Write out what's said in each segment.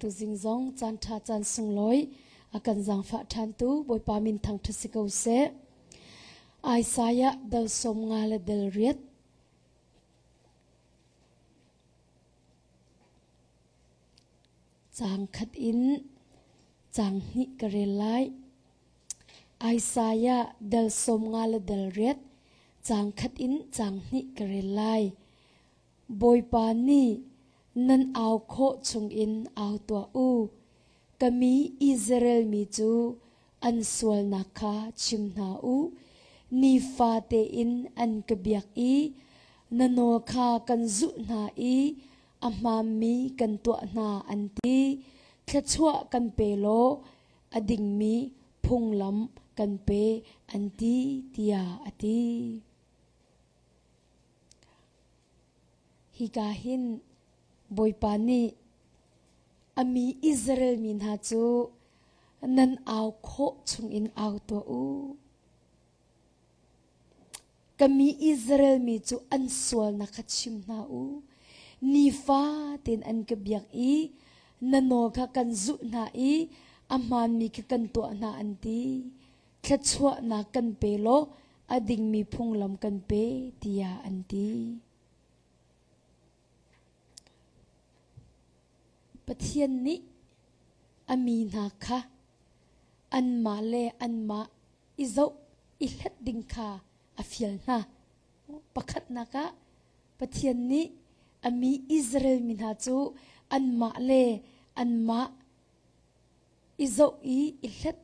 Tuzing zong caan ṭha caan sunglawi a kan zaangfah ṭhantu Bawipa min thangṭhat si ko seh. Isaiah dal 50 le dal riat. Caang khat in caang hnih ka rel lai. Isaiah dal 50 le dal riat caang khat in caang hnih ka rel lai. Bawipa nih nan au khawh chungin au tuah u. Ka mi Israel mi cu an sualnak kha chim hna u. Nifate in an ka biak i na nawl kha kan zulh hna i a hmaanmi kan tuah hna an ti. Thluachuah kan pe law a dingmi phunglam kan pe an ti tiah a ti. Hika hin Bawipa nih a mi Israel mi hna cu nan au khawh chungin au tuah u. Ka mi Israel mi cu an sualnak kha chim hna u. Nifa tein an ka biak i na nawl kha kan zulh hna i a hmaanmi kha kan tuah hna an ti. Thluachuahnak kan pe law a dingmi phunglam kan pe tiah an ti. Pathian nih a mi hna kha anmah le anmah i zoh i hlet ding kha a fial hna. Pakhatnak ah Pathian nih a mi Israel mi hna cu anmah le anmah i zoh i i hlet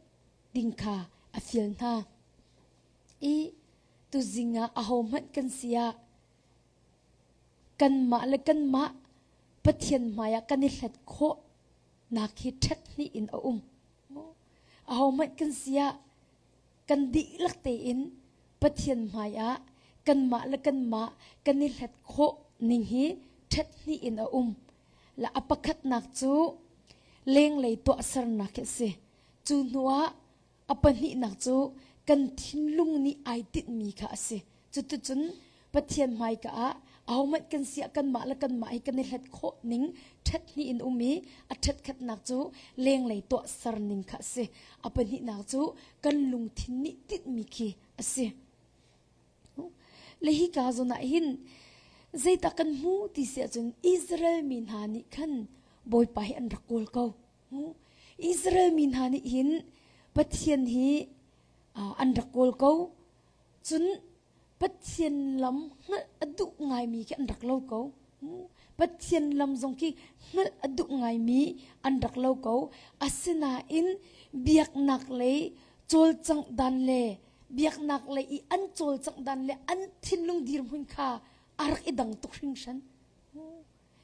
ding kha a fial hna. I tuzing ah ahohmanh kan si ah kanmah le kanmah Pathian hmaiah kan i hlet khawh nak hi ṭhet hnih in a um. Ahohmanh kan si ah kan dihlak tein Pathian hmaiah kanmah le kanmah kan i hlet khawh ning hi ṭhet hnih in a um. La a pakhatnak cu lenglei tuahsernak hi a si. Cu hnuah a pahnihnak cu kan thinlung nih ai tinhmi kha a si. Cuticun Pathian hmaika ah ahohmanh kan si ah kanmah le kanmah hi kan i hlet khawh ning ṭhet hnih in um i a ṭhetkhatnak cu lenglei tuahser ning kha a si. A pahnihnak cu kan lungthin nih tinhmi khi a si. Le hika zawn ah hin zeidah kan hmu ti si ahcun Israel mi hna nih khan Bawipa hi an rak kawl ko. Israel mi hna nih hin Pathian hi an rak kawl ko. Cun Pathian lam hngalh a duh ngaimi khi an rak lo ko. Pathian lam zong khi hngalh a duh ngaimi an rak lo ko. Asinain biaknak lei cawlcangh dan le biaknak lei i an cawlcangh dan le an thinlung dirhmun kha a rak i dang tuk hringhran.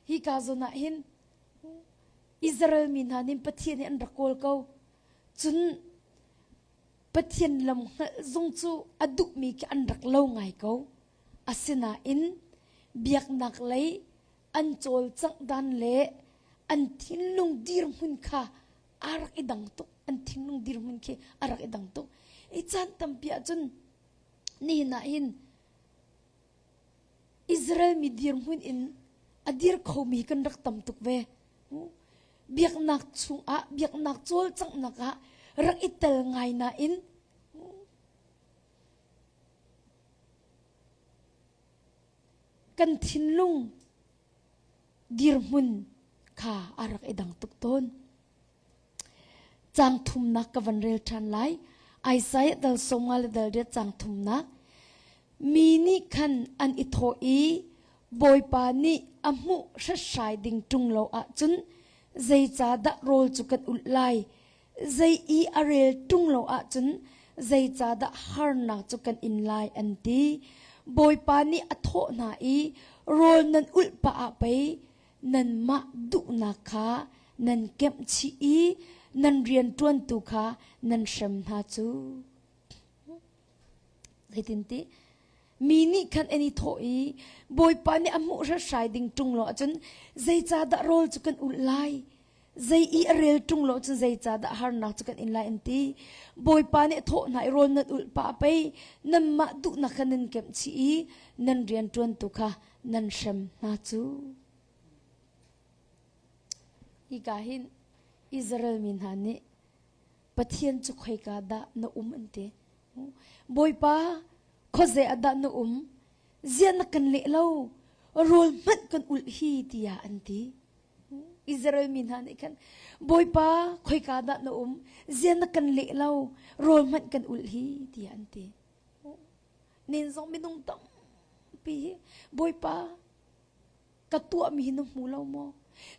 Hi ka zawn ah hin Israel mi hna nih Pathian hi an rak kawl ko. Cun Pathian lam hngalh zong cu a duhmi khi an rak lo ngai ko. Asinain biaknak lei an cawlcangh dan le an thinlung dirhmun kha a rak i dang tuk. An thinlung dirhmun khi a rak i dang tuk. I caan tampi ahcun nihin ah hin Israel mi dirhmun in a dir khomi kan rak tam tuk ve. Biaknak chungah, biaknak cawlcanghnak ah rak i tel ngai nain kan thinlung dirhmun kha a rak i dang tuk tawn. Caang thumnak ka van rel ṭhan lai. Isaiah dal 50 le dal riat caang thumnak. Mi nih khan an i thawh i Bawipa nih a hmuh hrathrai ding ṭung lo ahcun zeicahdah rawl cu kan ulh lai? Zei i a rel ṭung lo ahcun zeicahdah harnak cu kan in lai an ti. Bawipa nih a thawh hna i rawl nan ulh pah ah pei nanmah duhnak kha nan kemh chih i nan rianṭuantu kha nan hrem hna cu. Zeitinti mi nih khan an i thawh i Bawipa nih a hmuh hratrai ding ṭung lo ahcun zeicahdah rawl cu kan ulh lai? Zei i a rel ṭung lo cun zeicahdah harnak cu kan in lai an ti. Bawipa nih a thawh hna i rawl nan ulh pah pei nanmah duhnak kha nan kemh chih i nan rianṭuantu kha nan hrem hna cu. Hika hin Israel mi hna nih Pathian cu khoika dah na um an ti. Bawipa, khuaze ah dah na um? Zia na kan leh lo. Rawl hmanh kan ulh hi tiah an ti. Israel mi hna nih khan Bawipa, khoika dah na um? Zia na kan leh lo. Rawl hmanh kan ulh hi tiah an ti. Nen zong minung tampi hi Bawipa, ka tuahmi hi na hmu lo maw?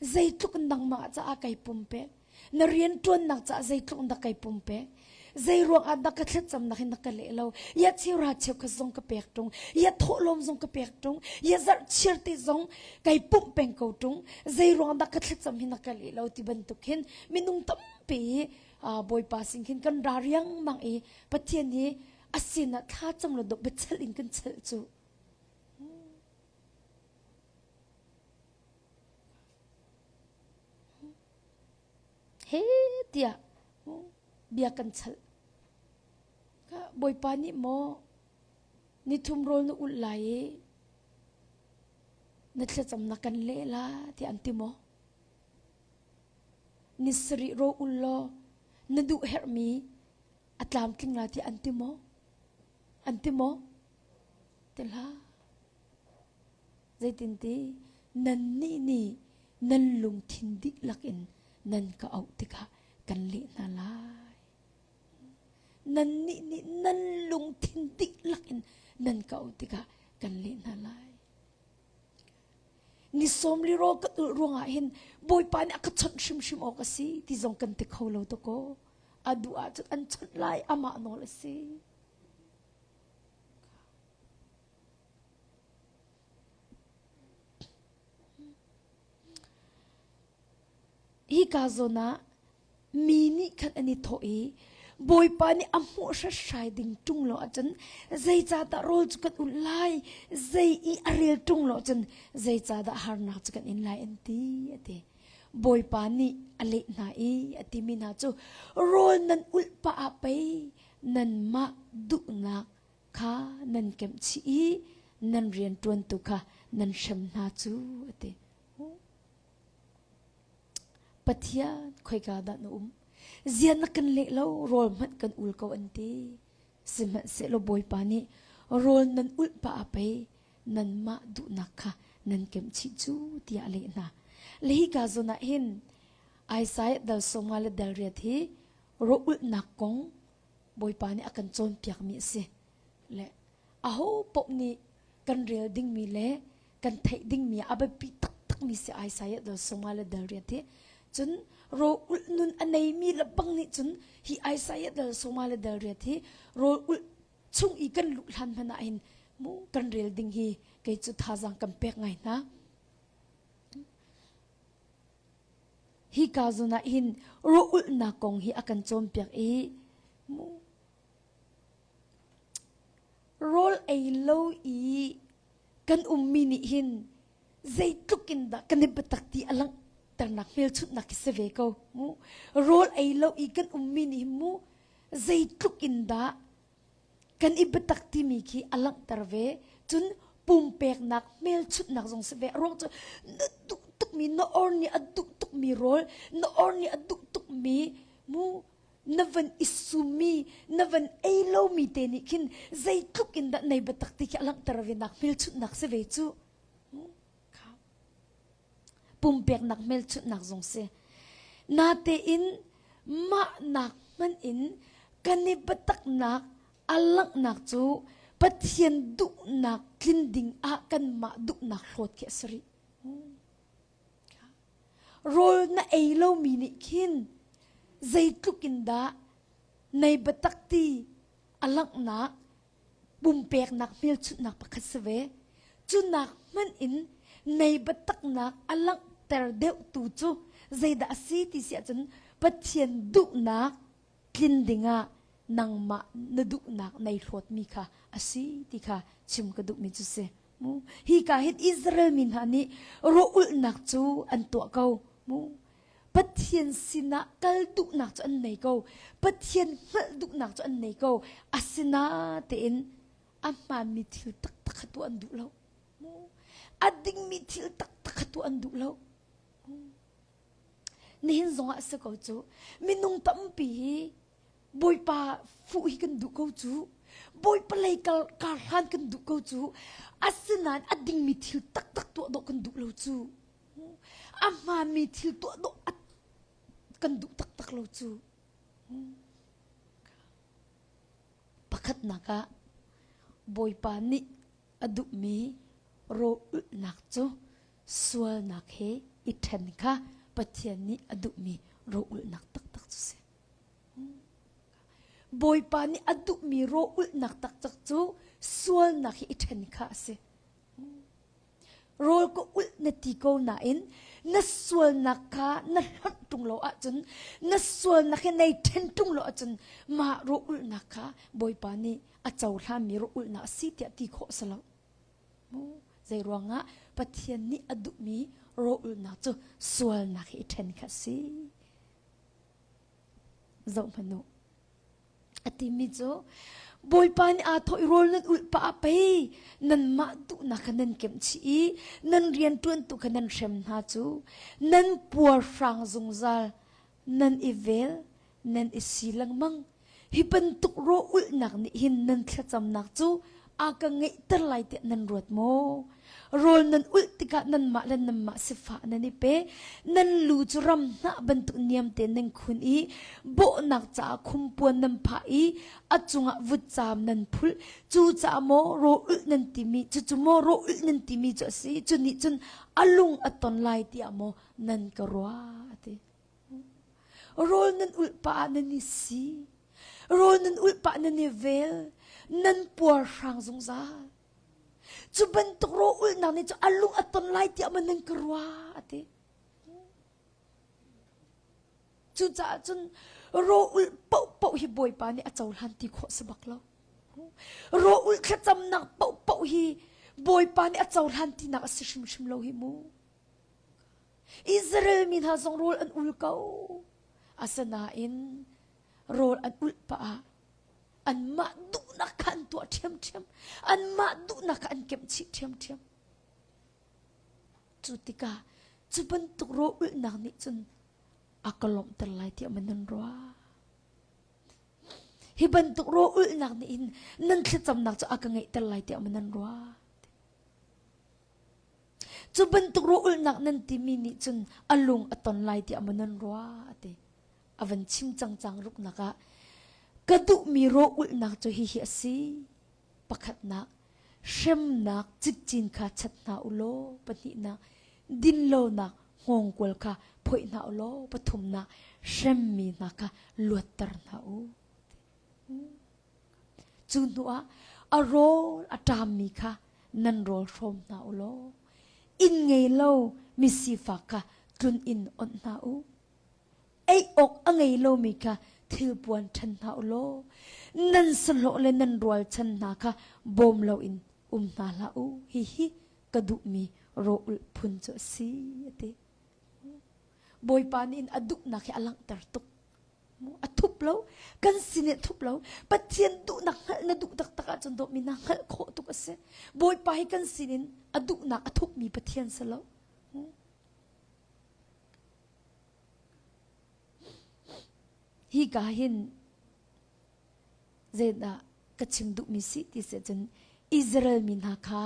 Zeitluk in nangmah caah kai pumpek? Na rianṭuannak caah zeitluk in dah kai pumpek? Zei ruangah dah ka thlacamnak hi na ka leh lo? Ya cheura cheukhat zong ka pek ṭung, ya thawhlawm zong ka pek ṭung, ya zarhchir te zong kai pumh peng ko ṭung. Zei ruang dah ka thlacam hi na ka leh lo ti bantuk hin minung tampi hi Bawipa sin khin kan ra riangmang i Pathian hi a sinah thlacam lo dawh biachalh in kan chalh cu. He tiah bia kan chalh. Bawipa nih maw nithum rawl na ulh lai i na thlacamnak kan leh la tiah an ti maw? Ni sarih rawl ul law na duh herhmi a tlamtling la tiah an ti maw? An ti maw? Ti hlah. Zeitinti nannih nih nan lungthin dihlak in nan ka auh tikah kan leh hna lai. Nannih nih nan lungthin dihlak in nan ka auh tikah kan leh hna lai. Ni sawm li rawl kan ulh ruangah hin Bawipa nih a ka chawnh hrimhrim awk a si ti zong kan ti kho lo dakaw. A duh ahcun an chawnh lai amah nawl a si. Hika zawn ah mi nih khan an i thawh i Bawipa nih a hmuh hrathrai ding ṭung lo ahcun zeicahdah rawl cu kan ulh lai? Zei i a rel ṭung lo ahcun zeicahdah harnak cu kan in lai an ti a ti. Bawipa nih a leh hna i a timi hna cu rawl nan ulh pah ah pei nanmah duhnak kha nan kemh chih i nan rianṭuantu kha nan hrem hna cu a ti. Pathian khoika dah na um? Zian na kan leh lo, rawl hmanh kan ul ko an ti. Sihmanhsehlaw Bawipa nih rawl nan ulh pah ah pei nanmah duhnak kha nan kemh chih cu tiah a leh hna. Le hika zawn ah hin Isaiah dal sawmnga le dal riat hi rawl ulhnak kong Bawipa nih a kan cawnpiakmi a si. Le aho paoh nih kan rel dingmi le kan theih dingmi a biapi taktakmi si Isaiah dal sawmnga le dal riat hi. Cun rawl ulh nun a neimi le bang nih cun hi Isaiah dal sawmnga le dal riat hi rawl ulh chung i kan luh hlan hmanh ah hin mu kan rel ding hi kei cu thazaang kan pek ngai hna. Hika zawn ah hin rawh-ulhnak kong hi a kan cawnpiak i rawl ei lo i kan ummi nih hin zeitluk in dah kan i biatak ti a langhternak hmelchunhnak hi si ve ko mu. Rawl ei lo i kan ummi nih hin mu zeitluk in dah kan i biatak timi khi a langhter ve cun pumpeknak hmelchunhnak zong si ve a ruang cu na duh tukmi na or nih a duh tukmi rawl na or nih a duh tukmi mu na van i summi na van ei lomi te nih khin zeitluk in dah nei biatak ti khi a langhter ve nak hmelchunhnak si ve cu pumpeknak hmelchunhnak zong si. Natein mahnak hmanh in kan i biataknak a langhnak cu Pathian duhnak tlin ding ah kanmah duhnak hlawt khi a si rih. Rawl na ei lomi nih khin zeitluk in dah nei biatak ti a langhnak pumpeknak hmelchunhnak pakhat si ve. Cunak hmanh in nei biataknak a langhter deuhtu cu zeidah a si ti si ahcun Pathian duhnak tlin dingah nangmah na duhnak nei hlawtmi kha a si ti kha chim ka duhmi cu si. Mu hika hin Israel mi hna nih rawh-ulhnak cu an tuah ko. Mu Pathian sinah kal duhnak cu an nei ko. Pathian hngalh duhnak cu an nei ko. Asinatein a hmaanmi thil taktak kha tuah an duh lo. A dingmi thil taktak kha tuah an duh lo. Nihin zongah a si ko cu. Minung tampi hi Bawipa fuh hi kan duh ko cu. Bawipa lei kal kar hlan kan duh ko cu. Asinain a dingmi thil taktak tuah dawh kan duh lo cu. A hmaanmi thil tuah dawh kan duh taktak lo cu. Pakhatnak ah Bawipa nih a duhmi rawl ulhnak cu sualnak he i ṭhen kha Pathian nih a duhmi rawl ulhnak taktak cu si. Bawipa nih a duhmi rawl ulhnak taktak cu sualnak he i ṭhen kha a si. Rawl ka ulh na ti ko nain na sualnak kha na hlonh ṭung lo ahcun na sualnak he nei ṭhen ṭung lo ahcun mah rawl ulhnak kha Bawipa nih a cohlanmi rawl ulhnak a si tiah ti khawh a si lo. Zei ruangah Pathian nih a duhmi rawl ulhnak cu sualnak he i ṭhen kha a si. Zoh hmanh u. A timi cu Bawipa nih aa thawh i rawl nan ulh pah ah pei nanmah duhnak kha nan kemh chih i nan rianṭuantu kha nan hrem hna cu nan puarhrang zungzal nan i vel nan i si lengmang. Hi bantuk raw ulhnak nih hin nan thlacamnak cu a ka ngeihter lai tiah nan ruat maw? Rawl nan ulh tikah nanmah le nanmah sifah nan i pe. Nan lu cu ram hnah bantuk niam tein nan khun i bawhnak caah khumpuan nan phah i a cungah vutcaam nan phulh. Cucaah maw rawl ulh nan timi cucu maw rawl ulh nan timi cu a si. Cu nih cun a lung a ton lai tiah maw nan ka ruah a ti. Rawl nan ulh pah ah nan i si. Rawl nan ulh pah nan i vel. Nan puarhrang zungzal. Cu bantuk rawl ulhnak nih cu a lung a ton lai tiah maw nan ka ruah a ti. Cucaah cun rawl ulh paohpaoh hi Bawipa nih a cohlan ti khawh si bak lo. Rawl ulh thlacamnak paohpaoh hi Bawipa nih a cohlan tinak a si hrimhrim lo hi mu. Israel mi hna zong rawl an ul ko. Asinain rawl an ulh pah ah anmah duhnak kha an tuah ṭhiamṭhiam. Anmah duhnak kha an kemh chih ṭhiamṭhiam. Cu tikah cu bantuk rawl ulhnak nih cun a ka lawmhter lai tiah maw nan ruah? Hi bantuk rawl ulhnak nih hin nan thlacamnak cu a ka ngeihter lai tiah maw nan ruah? Cu bantuk rawlulhnak nan timi nih cun a lung a ton lai tiah maw nan ruah a ti. A van chim cangcang ruknak ah ka duhmi rawlulhnak cu hihi a si. Pakhatnak, hremnak cikcin kha chat hna u law. Pahnihnak, dinlonak hngawngkual kha phoih hna u law. Pathumnak, hremmi hna kha luatter hna u. Cu hnuah a rawl a ṭammi kha nan rawl hrawm hna u law inn ngei lo misifak kha tlun inn onh hna u. Ei awk a ngei lomi kha thilpuan ṭhen hna u law nan sahlawh le nan rualchan hna kha bawm loin um hna hlah u. Hihi ka duhmi rawl phun cu a si, a ti. Bawipa nih a duhnak hi a langhter tuk. A thup lo. Kan sin i a thup lo. Pathian duhnak hngalh na duh taktak ahcun dawtmi na hngalh khawh tuk a si. Bawipa hi kan sinin a duhnak a thupmi Pathian si lo. Hi ka hin zeidah ka chim duhmi si ti si cun Israel mi hna kha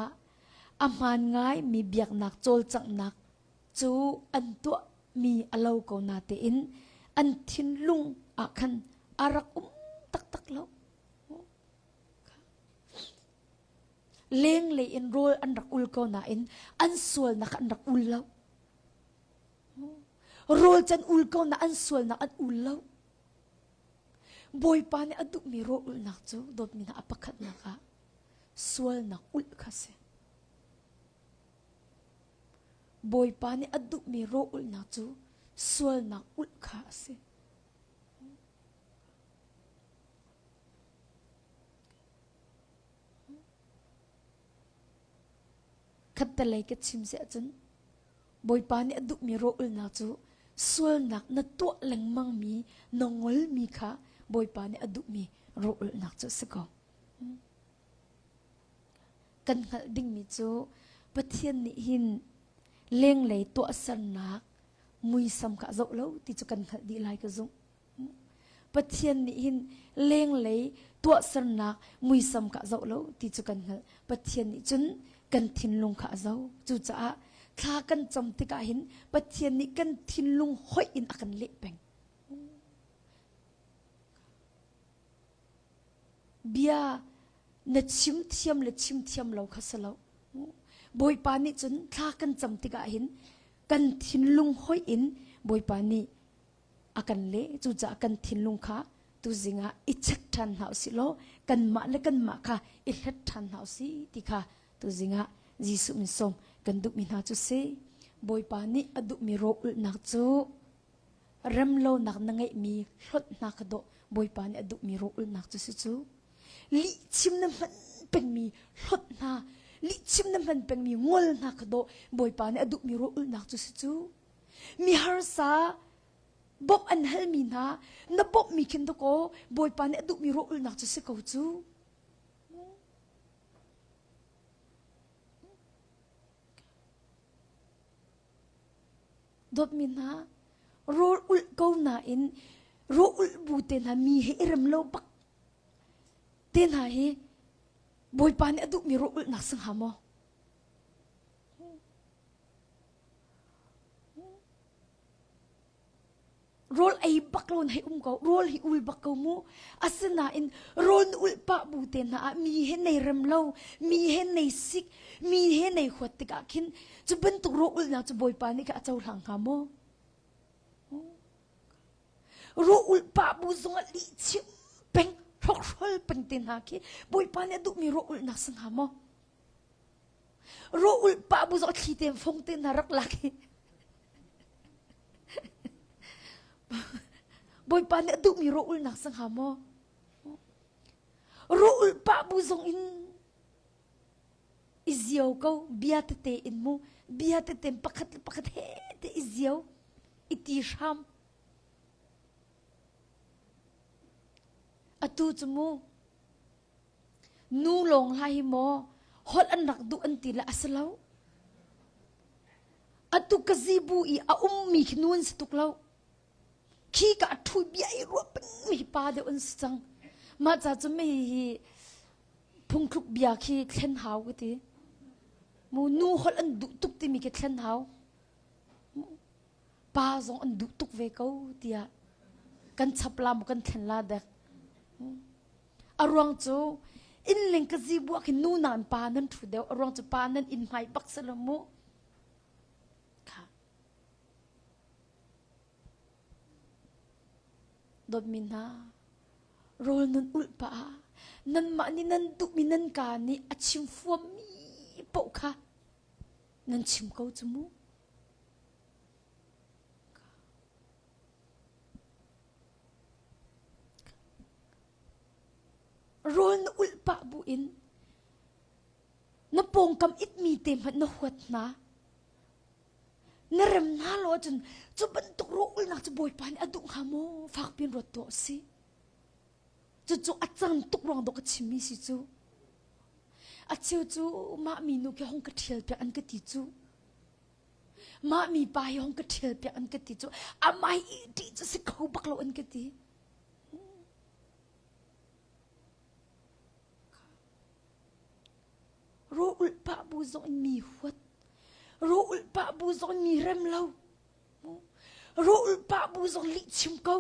a hmaan ngaimi biaknak cawlcanghnak cu an tuahmi a lo ko natein an thinlung ah khan a rak um taktak lo. Lenglei in rawl an rak ul ko nain an sualnak an rak ul lo. Rawl can ul ko na an sualnak an ul lo. Bawipa nih a duhmi rawl ulnak cu dawtmi hna a pakhatnak ah sualnak ulh kha si. Bawipa nih a duhmi rawl ulhnak cu sualnak ulh kha a si. Khattelei ka chim si ahcun Bawipa nih a duhmi rawl ulhnak cu sualnak na tuah lengmangmi na ngolmi kha Bawipa nih a duhmi rawl ulhnak cu a si ko. Kan hngalh dingmi cu Pathian nih hin lenglei tuahsernak, Muisam kha a zoh lo ti cu kan hngalh dih lai ka zumh. Pathian nih hin lenglei tuahsernak muisam kha a zoh lo ti cu kan hngalh. Pathian nih cun kan thinlung kha a zoh. Cucaah thla kan cam tikah hin Pathian nih kan thinlung hoih in a kan leh peng. Bia na chim thiam le chim thiam lo kha si lo. Bawipa nih cun thla kan cam tikah hin kan thinlung hoih in Bawipa nih a kan leh. Cucaah kan thinlung kha tuzing ah i check ṭhan hna usih law kanmah le kanmah kha i hlet ṭhan hna usih ti kha tuzing ah Jesuh min sawm kan duhmi hna cu si. Bawipa nih a duhmi rawl ulhnak cu remlonak na ngeihmi hlonh hna kha dawh Bawipa nih a duhmi rawl ulhnak cu si cu. Lihchim na hman pengmi hlonh hna, lihchim na hman pengmi ngol hna kha dawh Bawipa nih a duhmi rawl ulhnak cu si cu. Mi harsa bawmh an halmi hna na bawmhmi khin dakaw Bawipa nih a duhmi rawl ulhnak cu si ko cu. Dawtmi hna, rawl ulh ko nain rawl ulh bu te hna mi he i rem lo bak te hna hi Bawipa nih a duhmi rawl ulhnak si hnga maw? Rawl ei bak lo hei um ko, rawl hi ul bak ko mu. Asinain rawl na ulh pah bu te hna ah mi he nei rem lo, mi he nei sik, mi he nei huat tikah khin cu bantuk rawl ulhnak cu Bawipa nih kha a cohlang hnga maw? Rawl ulh pah bu zongah lihchim peng, hrokhrol peng te hna khi Bawipa nih a duhmi rawl ulhnak si hnga maw? Rawl ulh pah bu zong thli te fong te hna rak lak hi. Bawipa nih a duhmi rawl ulhnak si hnga maw? Rawl ulh pah bu zong in i zio ko bia tete in mu bia tete pakhat le pakhat he te i zio i ti hram atu cu mu Nu lawng hlah hi maw holh an rak duh an ti le a si lo. Atu ka zibu i a ummi khi nu an si tuk lo. Khi ka a ṭhu bia i ruah pengmi hi pa deuh an si cang. Mah ca cu mi hi phungthluk bia khi thlen hau ka ti. Mu nu holh an duh tuk timi khi thlen hau. Pa zong an duh tuk ve ko tiah kan chap la maw kan thlen la dek. A ruang cu innleng ka zibuah khi nu nain pa nan ṭhu deuh. A ruang cu pa nan inn hmai bak si lo mu. Kha. Dawtmi hna, rawl nan ulh pah ah nanmah nih nan duhmi nan kaa nih a chim fuammi paoh kha nan chim ko cu mu. Rawl na ulh pah buin na pawngkam itmi te hmanh na huat hna. Na rem hna lo ahcun cu bantuk rawl ulhnak cu Bawipa nih a duh hnga maw? Fak piin ruat tuah usih. Cucu a cang tuk ruang dawh ka chimmi si cu. A cheu cu mah minu khi hong ka ṭhial piak an ka ti cu. Mah mipa hi hong ka ṭhial piak an ka ti cu amah hi ṭih cu si kho bak lo an ka ti. Raw ulh pah bu zong in mi huat. Raw ulh pah bu zong in mi rem lo. Raw ulh pah bu zong lih chim ko.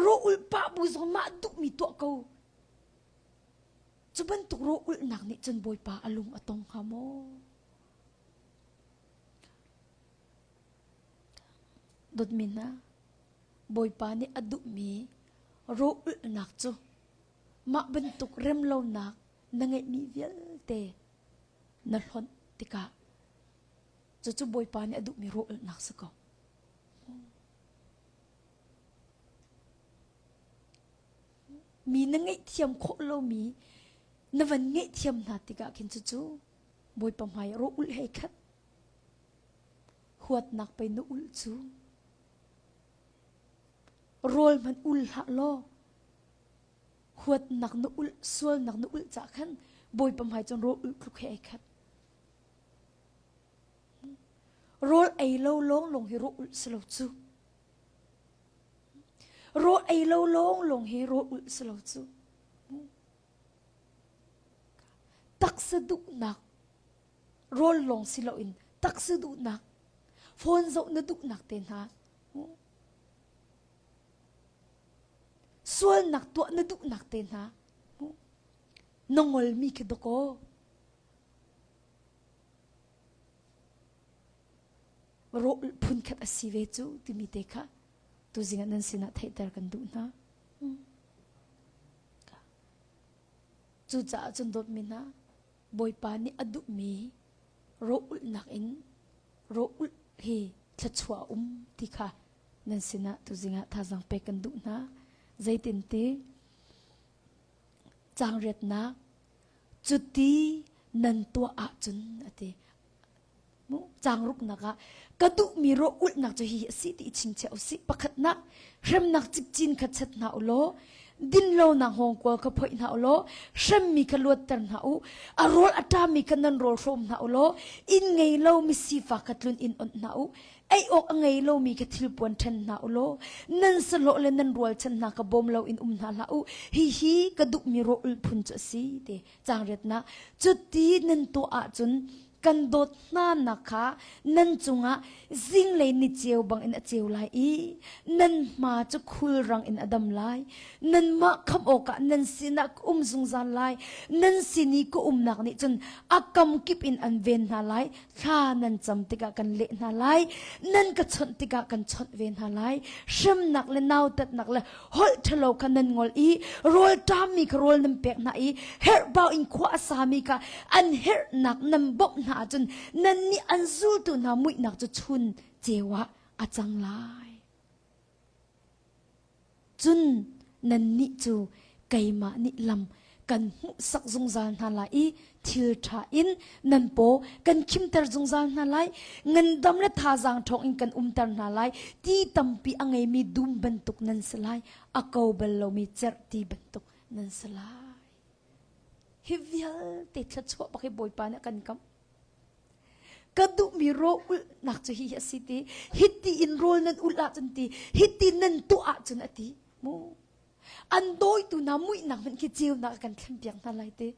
Raw ulh pah bu zong mah duhmi tuah ko. Cu bantuk raw ulhnak nih cun Bawipa a lung a tong hnga maw? Dawtmi hna, Bawipa nih a duhmi raw ulhnak cu mah bantuk remlonak na ngeihmi vialte na hlonh tikah cucu Bawipa nih a duhmi raw ulhnak si ko. Mi na ngaihthiam khawh lomi na van ngaihthiam hna tikah khin cucu Bawipa hmai ah raw ulh hei khat. Huatnak pei na ulh cu. Rawl hmanh ul hlah law huatnak na ulh sualnak na ulh cah khan Bawipa hmai cun rawl ulh tluk he ai khat. Rawl ei lo lawng lawng hi rawl ulh si lo cu. Rawl ei lo lawng lawng hi rawl ulh si lo cu. Taksa duhnak rawl lawng si loin taksa duhnak phone zoh na duhnak te hna sualnak tuah na duhnak te hna na ngolmi khi dakaw rawh phunkhat a si ve cu timi te kha tuzing ah nan sinah theihter kan duh hna. Cucaah cun dawtmi hna, Bawipa nih a duhmi rawh ulhnak in rawh ulh hi thluachuah a um ti kha nan sinah tuzing ah thazaang pek kan duh hna. Zeitinti Cangriatnak cuti nan tuah ahcun a ti. Cangruknak ah ka duhmi rawh ulhnak cu hihi a si ti i chingchiah usih. Pakhatnak hremnak cikcin kha chat hna u law dinlonak hngawngkual kha phoih hna u law hremmi kha luatter hna u. A rawl a ṭami kha nan rawl hrawm hna u law inn ngei lo misifak kha tlun inn onh hna u. Ei awk a ngei lomi kha thilpuan ṭhen hna u law nan sahlawh le nan rualchan hna kha bawm loin um hna hlah u. Hihi ka duhmi rawl phun cu a si ti cangriatnak. Cuti nan tuah ahcun kan dawt hna nak kha nan cungah zinglei ni ceu bangin a ceu lai i nan hma cu khulrang in a dam lai. Nanmah khamh awkah nan sinah ka um zungzal lai. Nan sin i ka umnak nih cun a kam kip in an ven hna lai. Thla nan cam tikah kan leh hna lai. Nan ka chawnh tikah kan chawnh ve hna lai. Hremnak le nautatnak le holh ṭhalo kha nan ngol i rawl ṭammi kha rawl nan pek hna i herhbau in khua a sami kha an herhnak nan bawmh hna ahcun nannih an zultu hna muihnak cu chun ceu ah a cang lai. Cun nannih cu keimah nih lam kan hmuhsak zungzal hna lai i thil ṭha in nan paw kan khimter zungzal hna lai. Ngandam le thazaang ṭhawng in kan umter hna lai. Ti tampi a ngeimi dum bantuk nan si lai. A ko bal lomi cerhti bantuk nan si lai. Hi vialte thluachuah bak hi Bawipa nih a kan kamh. Ka duhmi rawl ulhnak cu hihi a si ti. Hiti in rawl nan ulh ahcun ti, hiti nan tuah ahcun a ti. Mu. An dawitu hna muihnak hmanh khi ceunak a kan thlenpiak hna lai ti.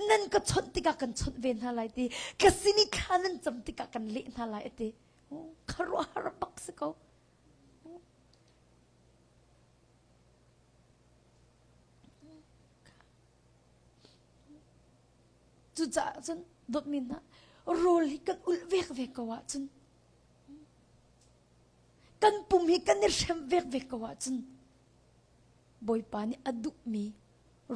Nan ka chawnh tikah kan chawnh ve hna lai ti. Ka sin i thla nan cam tikah kan leh hna lai a ti. Khuaruahhar bak si ko. Cucaah cun dawtmi hna rawl hi kan ulh vek ve ko ahcun kan pum hi kan i hrem vek ve ko ahcun Bawipa nih a duhmi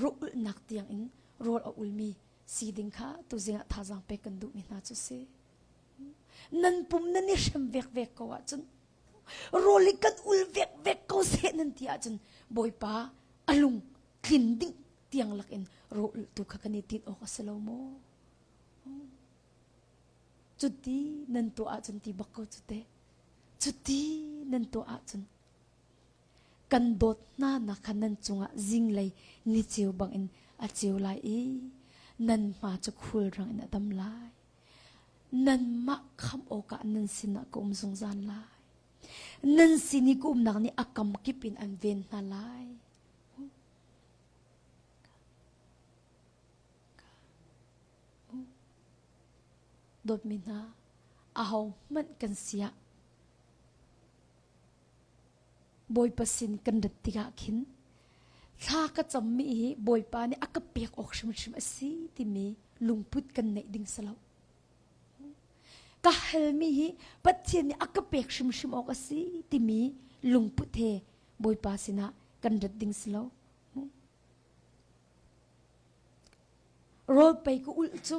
rawl ulhnak tiang in rawl a ulmi si ding kha tuzing ah thazaang pek kan duhmi hna cu si. Nan pum nan i hrem vek vek ko ahcun rawl hi kan ul vek vek ko seh nan ti ahcun Bawipa a lung tlin ding tiang lakin rawl tu kha kan i tinh awk a si lo maw? Cuti nan tuah ahcun ti bak ko cu te. Cuti nan tuah ahcun kan dawt hna nak kha nan cungah zinglei ni ceu bangin a ceu lai i nan hma cu khulrang in a dam lai. Nanmah khamh awkah nan sinah ka um zungzal lai. Nan sin i ka umnak nih a kam kip in an ven hna lai. Dawtmi hna, ahohmanh kan si ah Bawipa sin kan rat tikah khin thla ka cammi hi Bawipa nih a ka pek awk hrimhrim a si timi lungput kan neih ding si lo. Ka halmi hi Pathian nih a ka pek hrimhrim awk a si timi lungput he Bawipa sinah kan rat ding si lo. Rawl pei ka ulh cu,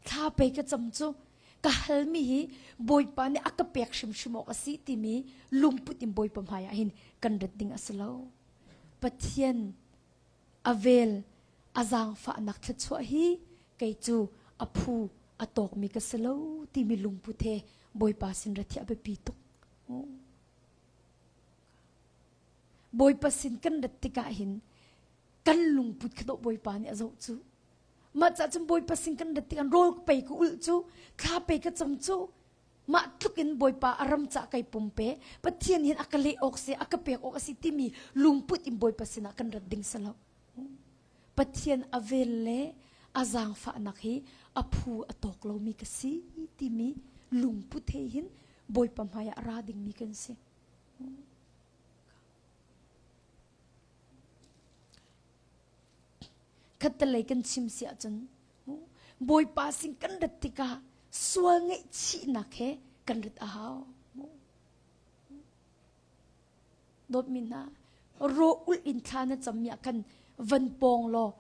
thla pei ka cam cu, ka halmi hi Bawipa nih a ka pek hrimhrim awk a si timi lungput in Bawipa hmaiah hin kan rat ding a si lo. Pathian a vel a zaangfahnak thluachuah hi kei cu a phu a tawkmi ka si lo timi lungput he Bawipa sin rat hi a biapi tuk. Bawipa sin kan rat tikah hin kan lungput kha dawh Bawipa nih a zoh cu. Mah cah cun Bawipa sin kan rat tikah rawl pei ka ulh cu, thla pei ka cam cu. Mah tluk in Bawipa a ram cah kai pumpe Pathian hin a ka leh awk si a ka pek awk a si timi lungput in Bawipa sinah kan rat ding si lo. Pathian a vel le a zaangfahnak hi a phu a tawk lomi ka si timi lungput he hin Bawipa hmaiah a ra dingmi kan si. Khattelei kan chim si ahcun Bawipa sin kan rat tikah sual ngaihchihnak he kan rat a hau. Dawtmi hna, rawh ulh in thla na cammi ah khan van pawng law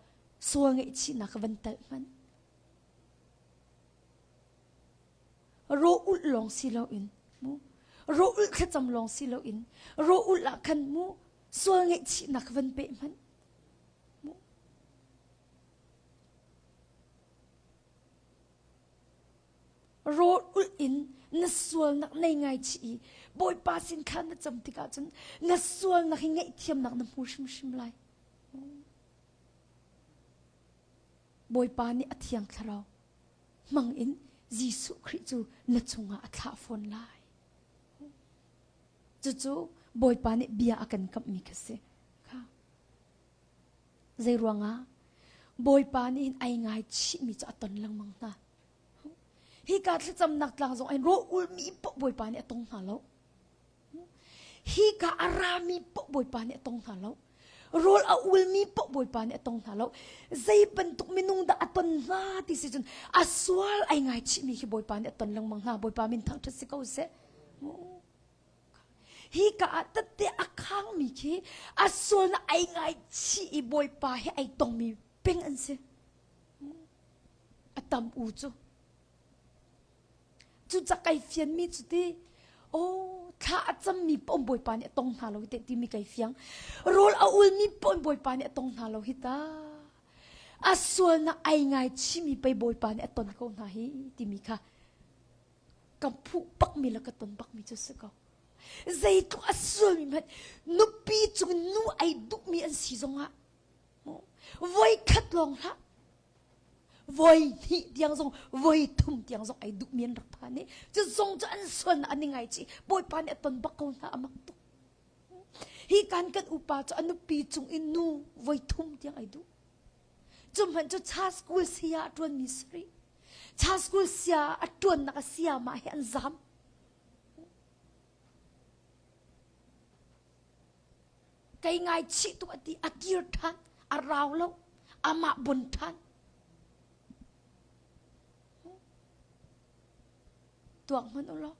sual ngaihchihnak kha van telh hmanh. Rawh ulh lawng si loin mu rawh ulh thlacam lawng si loin rawh ulh ah khan mu sual ngaihchihnak van peh hmanh. Rawl ulh in na sualnak nei ngai chih i Bawipa sin khan na cam tikah cun na sualnak hi ngaihthiamnak na hmu hrimhrim lai. Bawipa nih a thiang thlarau hmang in Jesuh Khrih cu na chungah a thlah fawn lai. Cucu Bawipa nih bia a kan kamhmi kha si. Kha. Zei ruangah Bawipa nih hin ai ngaichihmi cu a ton lengmang hna. Hi ka thlacamnak tlang zong ai rawh ulmi paoh Bawipa nih a tong hna lo. Hi ka a rami paoh Bawipa nih a tong hna lo. Rawl a ulmi paoh Bawipa nih a tong hna lo. Zei bantuk minung dah a ton hna ti si cun a sual ai ngaichihmi khi Bawipa nih a ton lengmang hna. Bawipa min thangṭhat si ko seh. Hi ka ah tette a khangmi khi a sualnak ai ngaichih i Bawipa he ai tongmi peng an si. A tam u cu. Cucak kai fianmi cu ti oh thla a cammi paoh Bawipa nih a tong hna lo hi te timi kai fiang. Rawl a ulmi paoh Bawipa nih a tong hna lo hi ta. A sualnak ai ngaichihmi pei Bawipa nih a ton ko hna hi timi kha ka phuh bakmi le ka ton bakmi cu si ko. Zeitluk a sualmi hmanh nupi cung nu ai duhmi an si zongah voi khat lawng hlah voi hnih tiang zong voi thum tiang zong ai duhmi an rak phan i cu zong cu an sualnak an i ngaichih Bawipa nih a ton bak ko hna a mak tuk. Hi kan kan upa cu a nupi cung in nu voi thum tiang ai duh. Cu hmanh cu cha school saya a ṭuanmi si rih. Cha school sia a ṭuannak a sayamah hi an zam. Kei ngaichih tuk a ti, a kir ṭhan, a rau lo, amah bon ṭhan. Tuak hmanh u law.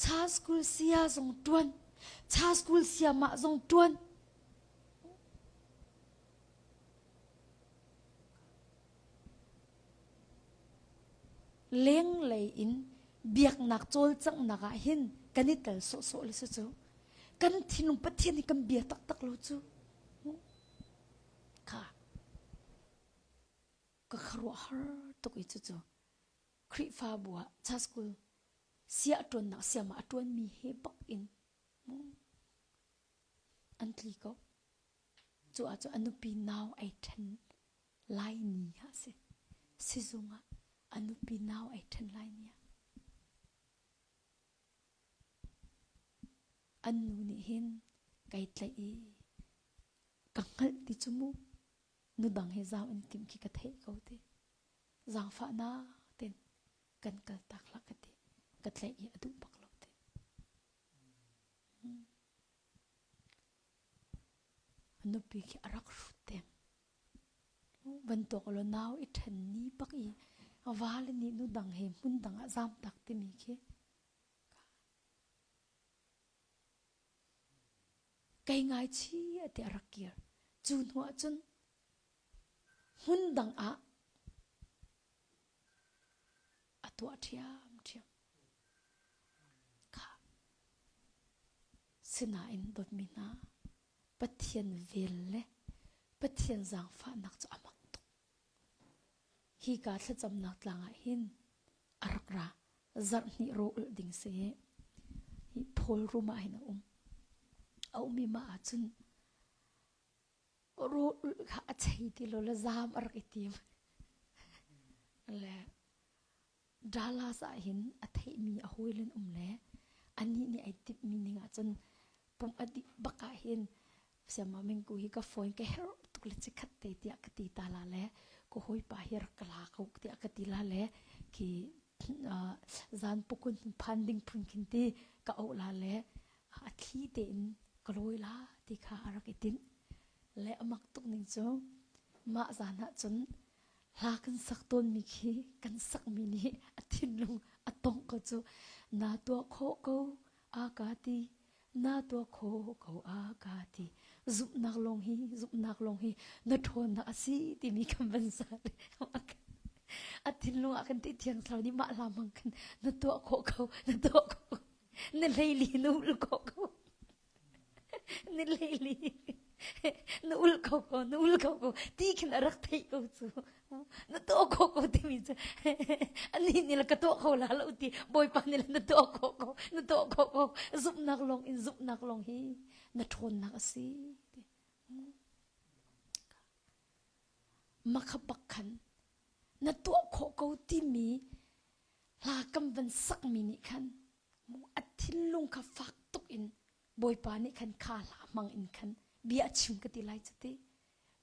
Cha school sia zong ṭuan, cha school siamah zong ṭuan. Lenglei in biaknak cawlcanghnak ah hin kan i tel sawhsawh le si cu. Kan thinlung Pathian hi kan bia taktak lo cu. Kha ka khuaruahhar tuk i cucu Khrihfabu ah cha school sia a ṭuannak siamah a ṭuanmi he bak in an tli ko. Cu ah cun a nupi nau ai ṭhen lai ni ah a si. Sizung ah a nupi nau ai ṭhen lai ni ah. An nu nih hin kai tlaih i ka hngalh ti cu mu nu dang he zau an timh khi ka theih ko ti. Zaangfahnak ten kan kal tak hlah ka ti. Ka tlaih i a duh bak lo ti. A nupi khi a rak hrut deng. Bantuk lo nau i ṭhen ni bak i a vale nih nu dang he hmun dang ah zaam tak timi khi kei ngaichi a ti a rak kir. Cu hnu ah cun hmun dang ah a tuah ṭhiamṭhiam. Kha sinain dawtmi hna Pathian vel le Pathian zaangfahnak cu a mak tuk. Hi ka thlacamnak tlang ah hin a rak ra zarh hnih ro ulh ding si hi Paul room ah hin a um. A um i mah ahcun rawl ulh kha a chei ti lo le zaam a rak i tim. Le. Dallas ah hin a theihmi a hawilen um le anih nih ai timhmi ning ahcun pumh a dih bak ah hin siama mingku hi ka phone ka herh tuk le chikhat te tiah ka ti ta la le ka hawipa hi rak ka la ko tiah ka ti la le khi zan pukun phan ding phun khin ti ka auh la le a thli tein ka lawi la ti kha a rak i tinh le a mak tuk ning cu mah zan ah cun hla kan sak tawnmi khi kan sakmi nih a thinlung a tongh ko cu na tuah khawh ko a ka ti na tuah khawh ko a ka ti zumhnak lawng hi zumhnak lawng hi na ṭhawnnak a si timi kan van sa a thinlung ah kan ti thiang thlarau nih mah hla hmang khan na tuah khawh ko na tuah khawh na hleili na ul khawh ko na hleili na ul kho ko na ul kho ko ti khin a rak theih ko cu na tuah kho ko timi cu ani nih la ka tuah kho la lo ti bawipa nih la na tuah kho ko na tuah kho ko zumhnak lawng in zumhnak lawng hi na ṭhawnnak a si ti makha bak khan na tuah khawh ko timi hla kam van sakmi nih khan a thinlung kha fak tuk in Bawipa nih khan kha hla hmang in khan bia a chim ka ti lai cu ti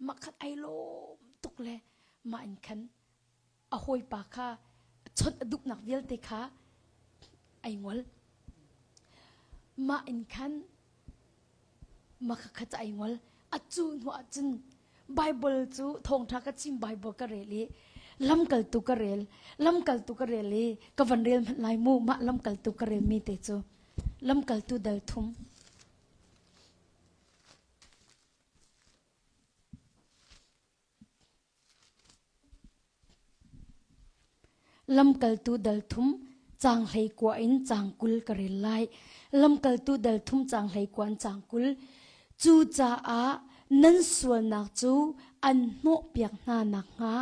makhat ai lawm tuk le mah in khan a hawipa kha chawnh a duhnak vialte kha ai ngol mah in khan makha kha ai ngol a cu hnu ah cun Bible cu thawngṭha ka chim Bible ka rel i lamkaltu ka rel lamkaltu ka rel i ka van rel hmanh lai mu mah lamkaltu ka rel mi te cu lamkaltu dal thum Lamkaltu dal thum caang 19 in caang 20 ka rel lai. Lamkaltu dal thum caang 19 in caang 20. Cucaah nan sualnak cu an hnawhpiak hna nakhnga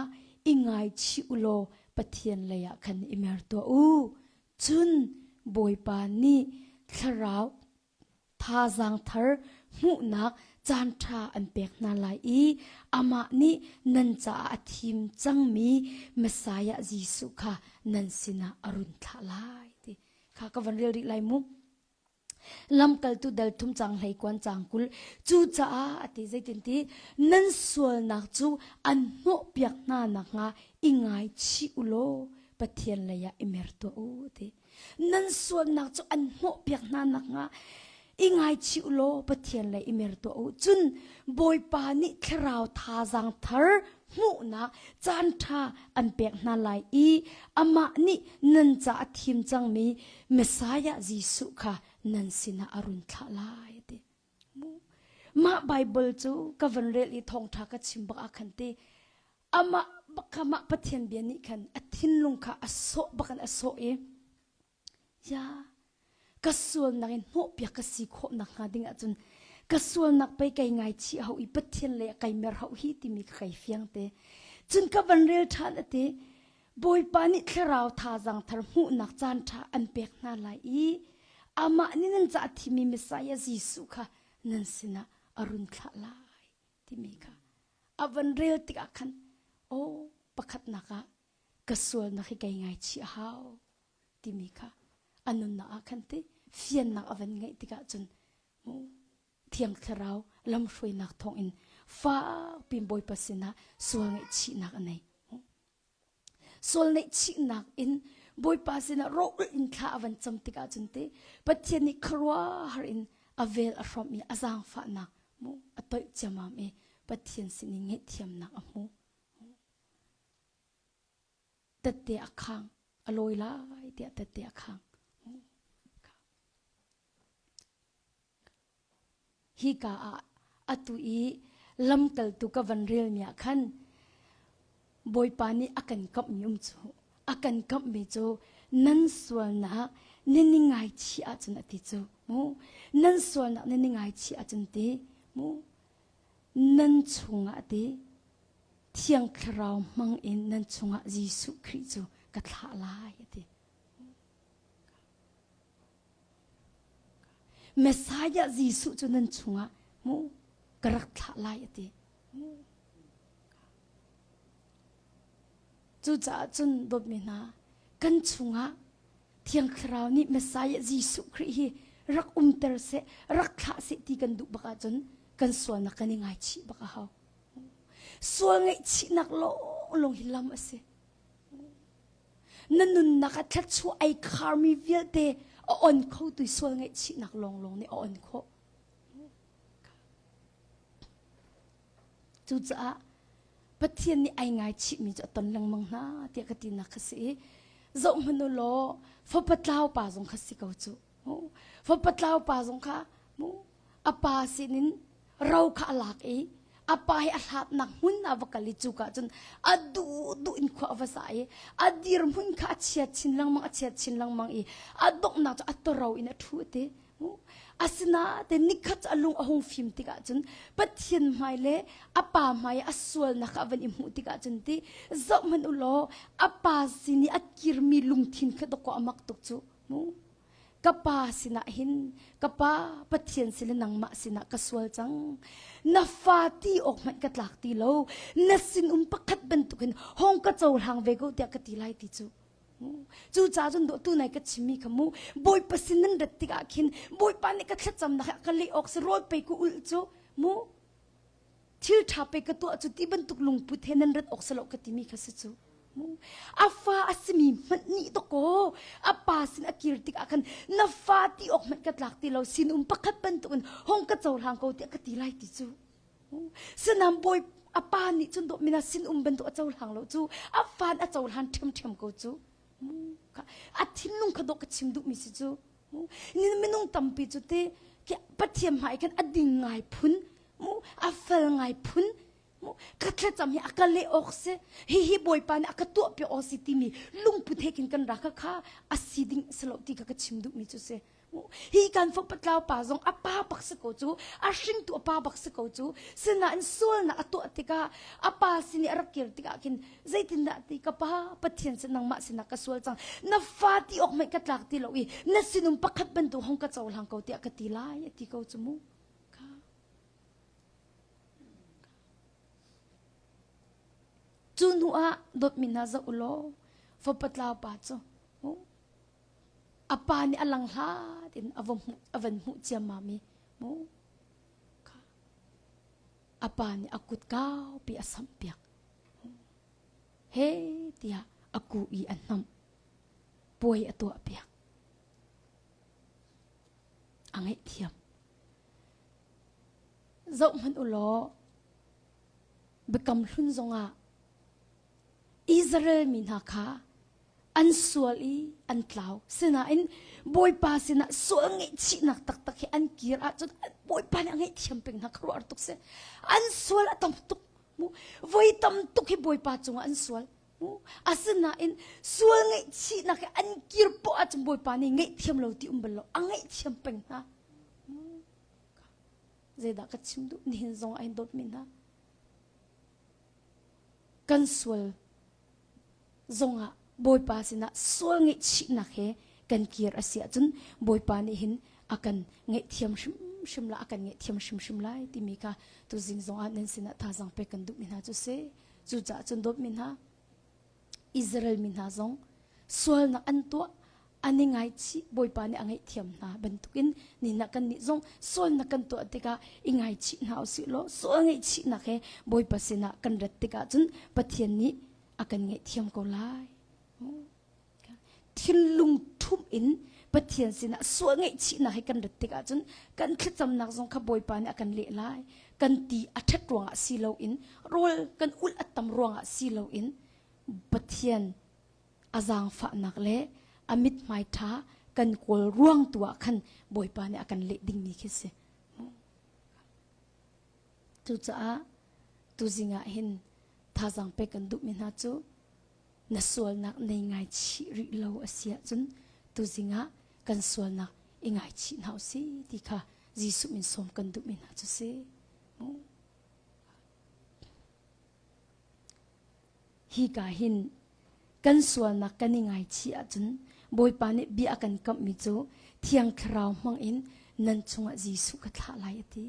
i ngaichih u law Pathian leiah khan i mer tuah u. Cun Bawipa nih thlarau thazaang thar hmuhnak caanṭha an pek hna lai i amah nih nan caah a thim cangmi Messiah Jesuh kha nan sinah a run thlah lai ti kha ka van rel rih lai mu. Lamkaltu dal thum cang hlei kuan cang 20 cucaah a ti zeitin ti nan sualnak cu an hnawhpiak hna nakhnga i ngaichih u law Pathian lei ah i mer tuah u ti. Nan sualnak cu an hnawhpiak hna nakhnga i ngaichih u law Pathian lei i mer tuah u. Cun Bawipa nih thlarau thazaang thar hmuhnak caanṭha an pek hna lai i amah nih nan ca a thim cangmi Messiah Jesuh kha nan sinah a run thlah lai a ti. Mah Baibal cu ka van rel i thawngṭha ka chim bak ah khan ti amah bak kha mah Pathian bia nih khan a thinlung kha a sawh bak in a sawh i ya ka sualnak in hnawhpiak ka si khawh nakhnga ding ahcun ka sualnak pei kai ngaichih hau i Pathian le kai mer hau hi timi ka kai fiang te cun ka van rel ṭhan a ti Bawipa nih thlarau thazaang thar hmuhnak caan ṭha an pek hna lai i amah nih nan ca a thimi Messiah Jesuh kha nan sinah a run thlah lai timi kha a van rel tikah khan aw pakhatnak ah ka sualnak hi kei ngaichih a hau timi kha a nunnak ah khan ti fiannak a van ngeih tikah cun Thiang Thlarau lamhruainak thawngin fakpi Bawipa sinah sual ngaihchihnak a nei. Sual ngaihchihnak in Bawipa sinah rawh in thla a van cam tikah cun te Pathian nih khuaruahhar in a vel a hrawmh i a zaangfahnak mu a toih ciamam i Pathian sin in ngaihthiamnak a hmu. Tette a khang a lawi lai tiah tette a khang. Hika ah atu i lamkaltu ka van relmi ah khan Bawipa nih a kan kamhmi um cu a kan kamhmi cu nan sualnak nan i ngaichih ahcun a ti cu mu nan sualnak nan i ngaichih ahcun ti mu nan chungah ti Thiang Thlarau hmang in nan chungah Jesuh Khrih cu ka thlah lai a ti. Messiah Jesuh cu nan chungah mu ka rak thlah lai a ti. Cucaah cun dawtmi hna. Kan chungah Thiang Thlarau nih Messiah Jesuh Khrih hi rak umter seh, rak thlah seh ti kan duh bak ahcun kan sualnak kan i ngaichih bak a hau. Sual ngaihchihnak lawnglawng hi lam a si. Na nunnak ah thluachuah ai kharmi vialte a on kho tu sual ngaihchihnak lawnglawng nih a on khawh. Cucaah Pathian nih ai ngaichihmi cu a ton lengmang hna tiah ka tinak kha si i zoh hmanh u law fapa tlau pa zong kha si ko cu. Fapa tlau pa zong kha mu a pa sinin ro kha a lak i a pa hi a hlatnak hmun ah va kal i cuka cun a duh duh in khua a va sa i a dirhmun kha a chiat chin lengmang a chiat chin lengmang i a donghnak cu a toro in a ṭhu te Asinain nikhat cu a lung a hung fim tikah cun Pathian hmai le a pa hmai a sualnak kha a van i hmuh tikah cun ti zoh hmanh u law a pa sin i a kirmi lungthin kha dawkaw a mak tuk cu mu ka pa sinah hin ka pa Pathian sin le nangmah sinah ka sual cang na fa ti awk hmanh ka tlak ti lo na sinum pakhat bantukin hong ka cohlang ve ko tiah ka ti lai ti cu Cucaah cun dawh tu nai ka chimmi kha mu Bawipa sin nan rat tikah khin Bawipa nih ka thlacamnak a ka leh awk si rawl pei ka ulh cu mu thil ṭha pei ka tuah cu ti bantuk lungput he nan rat awk si lo ka timi kha si cu mu a fa a simi hmanh nih dawkaw a pa sin a kir tikah khan na fa ti awk hmanh ka tlak ti lo sinum pakhat bantukin hong ka cohlang ko tiah ka ti lai ti cu Sinam bawi a pa nih cun dawh mina sin um bantuk a cohlang lo cu a fan a cohlan ṭhiamṭhiam ko cu a thinlung kha dawh ka chim duhmi si cu ni minung tampi cu te Pathian hmai khan a ding ngai phun mu a fel ngai phun mu ka thlacam hi a ka leh awk si hi hi bawipa nih a ka tuah piak awk si timi lungput he khin kan ra kha kha a si ding si lo ti kha ka chim duhmi cu si Hi kan fapatlau pa zong a pa bak si ko cu, a hringtu a pa bak si ko cu. Sinain sualnak a tuah tikah a pa sin i a rak kir tikah khin zeitindah ti ka pa Pathian sin nangmah sinah ka sual cang. Na fa ti awk hmanh ka tlak ti lo i na sinum pakhat bantuk hong ka cohlang ko tiah ka ti lai a ti ko cu mu. Ka. Cu hnu ah dawtmi hna zoh u law fapatlau pa cu A pa nih a lang hlat in a va hmuh a van hmuh ciammam i mu kha a pa nih a kut kaupi a samh piak. He tiah a ku i a hnamh. Puai a tuah piak. A ngaihthiam. Zoh hmanh u law biakam hlun zongah Israel mi hna kha an sual i an tlau. Sinain Bawipa sinah sual ngaihchihnak taktak hi an kir ahcun Bawipa nih a ngaihthiam peng hna khuaruahhar tuk si. An sual a tam tuk. Mu voi tam tuk hi Bawipa cungah an sual. Mu asinain sual ngaihchihnak hi an kir poah ahcun Bawipa nih ngaihthiam lo ti um bal lo. A ngaihthiam peng hna. Zeidah ka chim duh nihin zong ah hin dawtmi hna. Kan sual zongah Bawipa sinah sual ngaihchihnak he kan kir a si ahcun Bawipa nih hin a kan ngaihthiam hrimhrim la a kan ngaihthiam hrimhrim lai timi kha tuzing zongah nan sinah thazaang pek kan duhmi hna cu si. Cucaah cun dawtmi hna Israel mi hna zong sualnak an tuah an i ngaichih Bawipa nih a ngaihthiam hna bantukin nihin ah kannih zong sualnak kan tuah tikah i ngaichih hna usih law sual ngaihchihnak he Bawipa sinah kan rat tikah cun Pathian nih a kan ngaihthiam ko lai. Thinlung ṭhumh in Pathian sinah sual ngaihchihnak he kan rat tikah cun kan thlacamnak zong kha Bawipa nih a kan leh lai. Kan ti a ṭhat ruangah si loin rawl kan ulh a tam ruangah si loin Pathian a zaangfahnak le a mithmai ṭha kan kawl ruang tu ah khan Bawipa nih a kan leh dingmi khi si. Cucaah tuzing ah hin thazaang pek kan duhmi hna cu na sualnak nei ngaichih rih lo a si ahcun tuzing ah kan sualnak i ngaichih hna usih ti kha Jesuh min sawm kan duhmi hna cu si. Hika hin kan sualnak kan i ngaichih ahcun Bawipa nih bia a kan kamhmi cu Thiang Thlarau hmangin nan chungah Jesuh ka thlah lai a ti.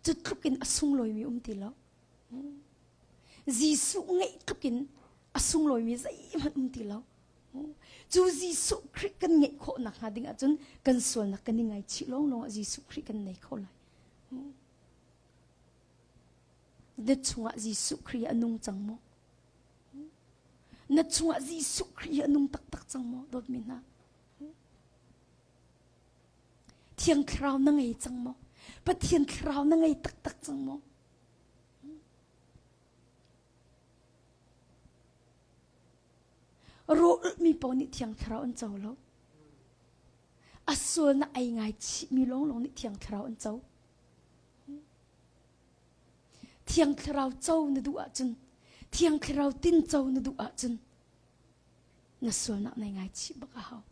Cu tluk in a sunglawimi um ti lo. Jesuh ngeih tluk in a sunglawimi zeihmanh um ti lo. Cu Jesuh Khrih kan ngeih khawh nakhnga ding ahcun kan sualnak kan i ngaichih lawnglawng ah Jesuh Khrih kan nei kho lai. Na chungah Jesuh Khrih a nung cang maw? Na chungah Jesuh Khrih a nung taktak cang maw? Dawtmi hna. Thiang Thlarau na ngei cang maw? Pathian Thlarau na ngei taktak cang maw? Rawlmi paoh nih Thiang Thlarau an co lo. A sualnak ai ngaichihmi lawnglawng nih Thiang Thlarau an co. Thiang Thlarau co na duh ahcun, Thiang Thlarau tin co na duh ahcun, na sualnak nai ngaichih bak a hau.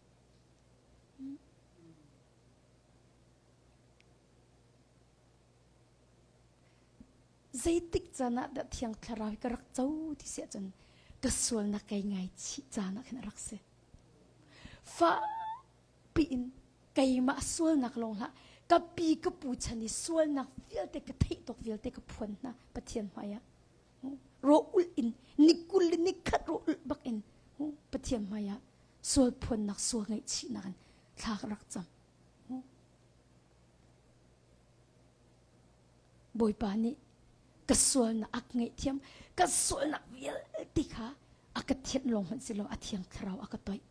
Zeitik caan ah dah Thiang Thlarau hi ka rak co ti si ahcun ka sualnak kai ngaichih caan ah khin a rak si. Fakpi in keimah sualnak lawng hlah ka pi ka pu chan i sualnak vialte ka theih tawk vialte ka phuan hna Pathian hmai ah. Rawh ulh in ni kul le ni khat rawh ulh bak in Pathian hmai ah sual phuannak sual ngaihchihnak in thla ka rak cam. Bawipa nih ka sualnak a ka ngaihthiam ka sualnak vialte kha a ka thianh lawng hmanh si lo a thiang thlarau a ka toih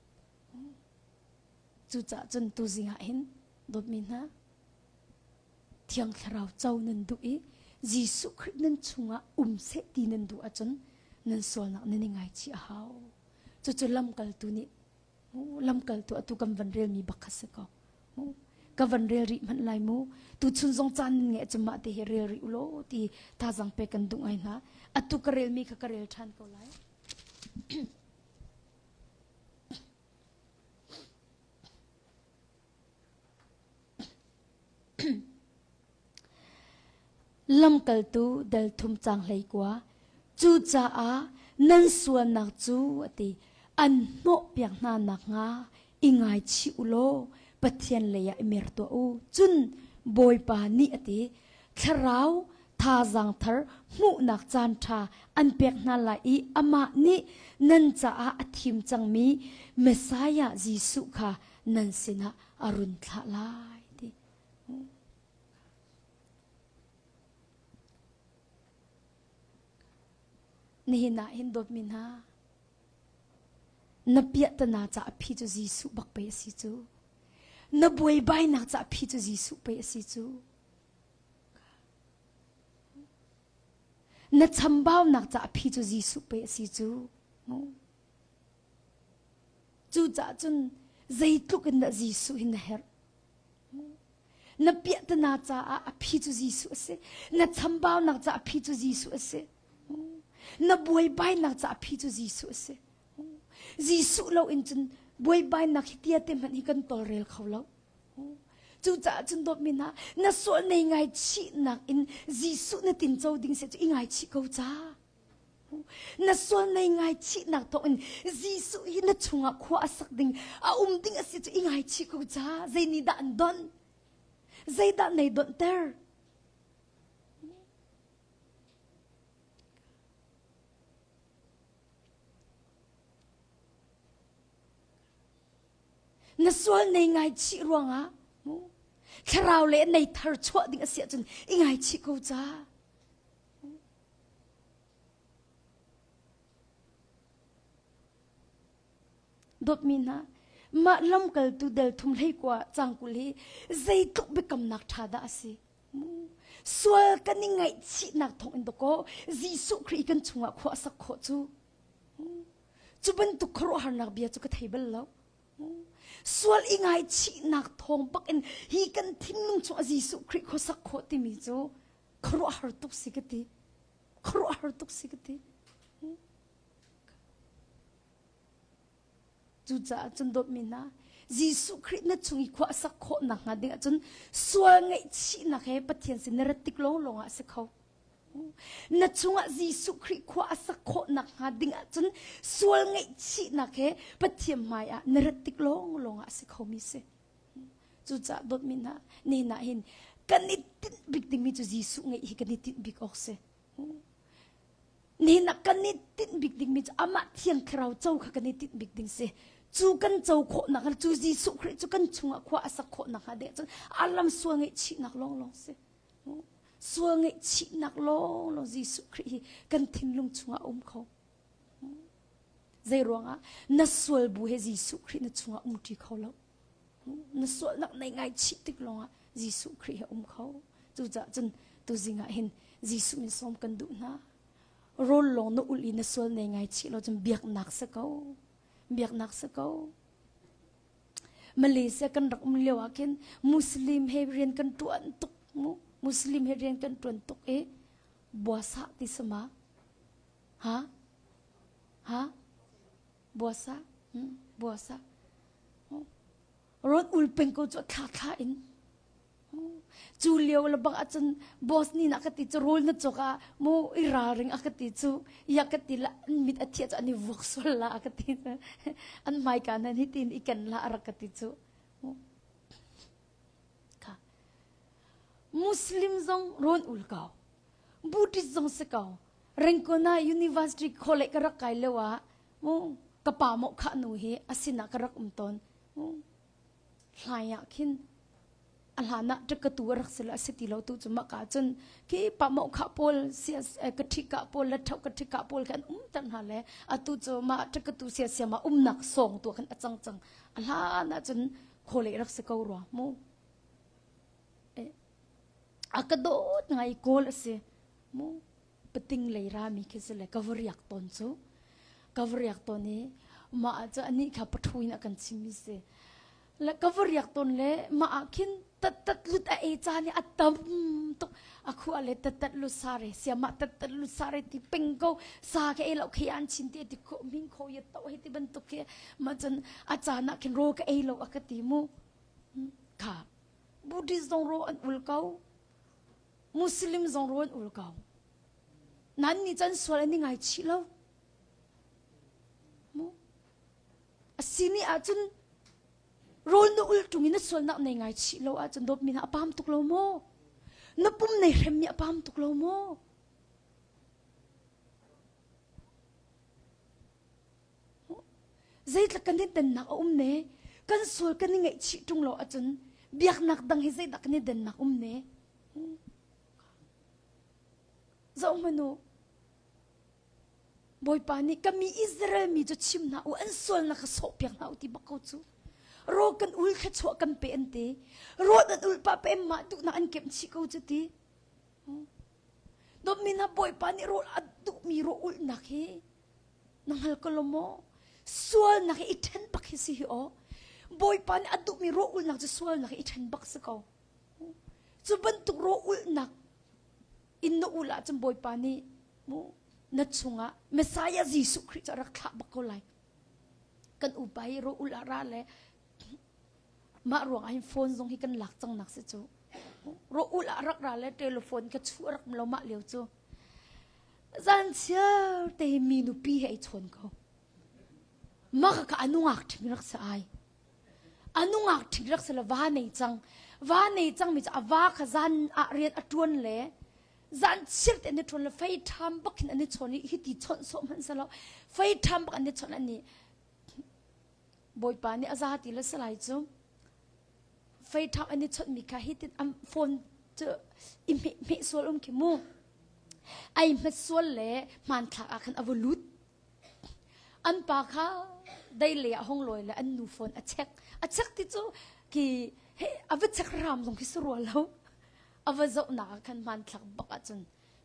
cucaah cun tuzing ah hin dawtmi hna thiang thlarau co nan duh i Jesuh Khrih nan chungah um seh ti nan duh ahcun nan sualnak nan i ngaichih a hau cucu lamkaltu nih lamkaltu atu kan van relmi bak kha si ko ka van rel rih hmanh lai mu tu chun zong caan nan ngeih cun mah te hi rel rih ulaw ti thazang pe kan duh ngai hna atu ka relmi kha ka rel ṭhan ko lai Lamkaltu dal thum cang hlei kua. Cucaah nan sualnak cu a ti an hnawhpiak hna nakhnga i ngaichih u law Pathian lei ah i mer tuah u. Cun Bawipa nih a ti thlarau thazaang thar hmuhnak caan ṭha an pek hna lai i amah nih nan caah a thim cangmi Messiah Jesuh kha nan sinah a run thlah lai ti. Nihin ah hin dawtmi hna na piahtana ca a phi cu Jesuh bak pei a si cu. Na buaibainak ca a phi cu Jesuh pei a si cu. Na chambaunak ca a phi cu Jesuh pei a si cu. Cucaah cun zeitluk in dah Jesuh hi na herh? Na piahtana caah a phi cu Jesuh a si. Na chambaunak caah a phi cu Jesuh a si. Na buaibainak caah a phi cu Jesuh a si. Jesuh lo in cun buaibainak hi tia te hmanh hi kan tolrel kho lo. Cucaah cun dawtmi hna, na sual nei ngaichihnak in Jesuh na tinco ding si cu i ngaichih ko ca. Na sual nei ngaichihnak thawngin Jesuh hi na chungah khua a sak ding, a um ding a si cu i ngaichih ko ca. Zei nih dah an donh? Zeidah nei donhter? Na sual nei ngaichih ruangah thlarau le nei thar chuah ding a si ahcun i ngaichih ko ca. Dawtmi hna, mah lamkaltu del thum hlei kua cangkul hi zeitluk biakamnak ṭha dah a si. Sual kan i ngaihchihnak thawng in dawkaw Jesuh Khrih kan chungah khua a sak khawh cu. Cu bantuk khuaruahharnak bia cu ka thei bal lo. Sual i ngaichihnak thawng bak in hi kan thinlung chungah Jesuh Khrih khuasak khawh timi cu khuaruahhar tuk si ka ti. Khuaruahhar tuk si ka ti. Cucaah cun dawtmi hna, Jesuh Khrih na chung i khua a sak khawh nakhnga ding ahcun sual ngaihchihnak he Pathian sin na rat tik lawnglawng ah a si kho. Na chungah Jesuh Khrih khua a sak khawh nakhnga ding ahcun sual ngaihchihnak he Pathian hmai ah na rat tik lawnglawng ah a si khomi si. Cucaah dawtmi hna, nihin ah hin kan i tinh bik dingmi cu Jesuh ngeih hi kan i tinh bik awk si. Nihin ah kan i tinh bik dingmi cu amah Thiang Thlarau co kha kan i tinh bik ding si. Cu kan co khawhnak cu Jesuh Khrih cu kan chungah khua a sak khawhnak hnga ding cun alam sual ngaihchihnak lawnglawng si. Sual ngaihchihnak lawnglawng Jesuh Khrih hi kan thinlung chungah a um kho. Zei ruangah na sual bu he Jesuh Khrih na chungah um ṭi kho lo. Na sualnak nei ngaichih tik lawngah Jesuh Khrih he um kho. Cucaah cun tuzing ah hin Jesuh min sawm kan duh hna. Rawl lawng na ulh i na sual nei ngaichih lo cun biaknak si ko. Biaknak si ko. Malaysia kan rak um lio ah khin Muslim he rian kan ṭuan tuk mu. Muslim he rian kan ṭuan tuk i buasa ti sama. Ha? Ha? Buasa? Hmm? Buasa. Rawn ul peng ko cu thla thla in. Cu lio le bang ahcun boss nih na ka ti cu rawl na cawk ah mu i ralring a ka ti cu ya ka ti la an mit a thiah cu an i vuak sual la a ka ti an hmaika nan hi tin i ken la a rak ka ti cu kha Muslim zong rawn ul ko Buddhist zong si ko Rengkona University college ka rak kai lio ah mu ka pa mo kha nu hi a sinah ka rak um tawn mu hlai ah khin a hlan ah ṭakatu a rak si lo a si ti lo tu cu mah ka cun khi pa mo kha pawl sia ka ṭhika pawl le ṭhau ka ṭhika pawl khan um ter hna le atu cu mah ṭakatu sia sia ma umnak sawng tu khan a cang cang a hlan ah cun khawle rak si ko rua mu a ka dawt ngai kawl a si mu pating lei rami khi si le ka va riak tawn cu ka va riak tawn i mah ah cu anih kha pathu in a kan chimmi si le ka va riak tawn le mah ah khin tat tat lut a ei caan i a tam tuk a khua le tat tat lut sare siamah tat tat lut sare ti peng ko sa ke ei lo khi an chin ti ti kho ming kho ya to hi ti bantuk khi ma cun a caan ah khin ro ka ei lo a ka ti mu kha Buddhist zong ro an ul ko Muslim zong rawn ul ko. Nan nih can sual an i ngaichih lo. Mu. A si ni ahcun rawl na ul ṭung i na sualnak nei ngaichih lo ahcun dawtmi hna a pam tuk lo maw? Na pum nei hremmi a pam tuk lo maw? Zeitluk kan i dennak a um ne? Kan sual kan i ngaihchih ṭung lo ahcun biaknak dang hi zeidah kan i dennak um ne? Zoh hmanh u. Bawipa nih ka mi Israel mi cu chim hna u an sualnak kha sawhpiak hna u ti bak ko cu. Raw kan ul thluachuah kan pe an ti. Raw an ul pa pe mah duhnak an kemh chih ko cu ti. Dawtmi hna Bawipa nih rawl a duhmi raw ulhnak hi na hngal ko lo maw? Sualnak hi i ṭhen bak hi si hi aw. Bawipa nih a duhmi raw ulhnak cu sualnak hi i ṭhen bak si ko. Cu bantuk raw ulhnak in na ulh ahcun Bawipa nih mu na chungah Messiah Jesuh Khrih cu a rak thlah bak ko lai. Kan upa hi raw ulh ah ra le mah ruang ah hin phone zong hi kan lak cang nak si cu. Raw ulh ah rak ra le telephone ka chuh rak lo mah lio cu. Zan chiar te hi mi nupi he ai chawn ko. Mah ka ka nungak ṭhing rak si ai. A nungak ṭhing rak si le va nei cang. Va nei cang mi cu a va kha zan ah rian a ṭuan le zan chiar te an i ṭuan le fei ṭham bak hin an i chawn i hiti chawnh sawh hmanh selaw fei ṭham bak an i chawnh an i Bawipa nih a za ti le salai cu fei ṭham an i chawnhmi kha hitin an phone cu i hmeh hmeh sual um khi mu. Ai hmet sual le hmanthlak ah khan a va lut. An pa kha dei lei ah hong lawi le an nu phone a check. A check ti cu ki he a va check ram zong khi si rua lo. A va zohnak ah khan hmanthlak bak ahcun